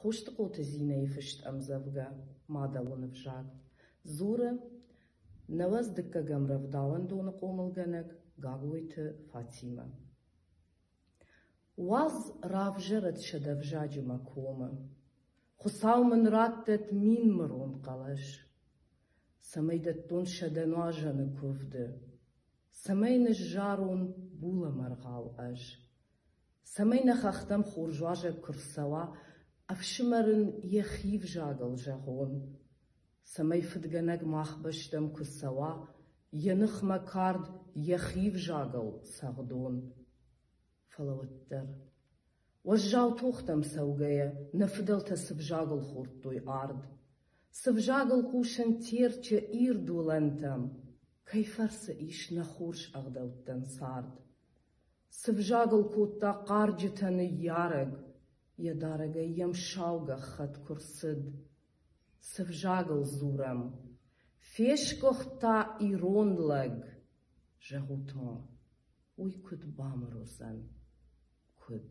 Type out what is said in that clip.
Хостыхъоты Зинӕйы фыст ӕмдзӕвгӕ «Мадӕлон ӕвзаг» дзуры 90 дыккӕгӕм рӕвдауӕндоны хъомылгӕнӕг Гаглойты Фатимӕ. Уадз равзӕрӕд 100 ӕвзаджы мӕ комы, Хуыцау мын раттӕд минмырон хъӕлӕс, Цӕмӕй дӕттон 100 нуазӕны куывды, Цӕмӕй ныззарон булӕмӕргъау ӕз. Цӕмӕй нӕ хӕхтӕм хорз уазӕг куы рцӕуа, Ӕфсымӕр ын йӕхи взагыл зӕгъон. Цӕмӕй фыдгӕнӕг мах бӕстӕм куы цӕуа, Йӕ ныхмӕ кард йӕхи взагыл цӕгъдон. Фӕлӕ уӕддӕр, уӕззау тохтӕм цӕугӕйӕ, нӕ фыдӕлтӕ цы взагыл хордтой ард, цы взагыл хъусын Терчы ирд уылӕнтӕм, кӕй фӕрцы ис нӕ хорз ӕгъдӕуттӕн цард. Цы взагыл кодта хъарджытӕ ныййарӕг, йӕ дарӕгӕй йӕм сау гӕххӕтт куы рцыд. Цы взагыл дзурӕм, фесгуыхт та ирон лӕг, зӕгъут-ма, уый куыд бамыр уыдзӕн, куыд?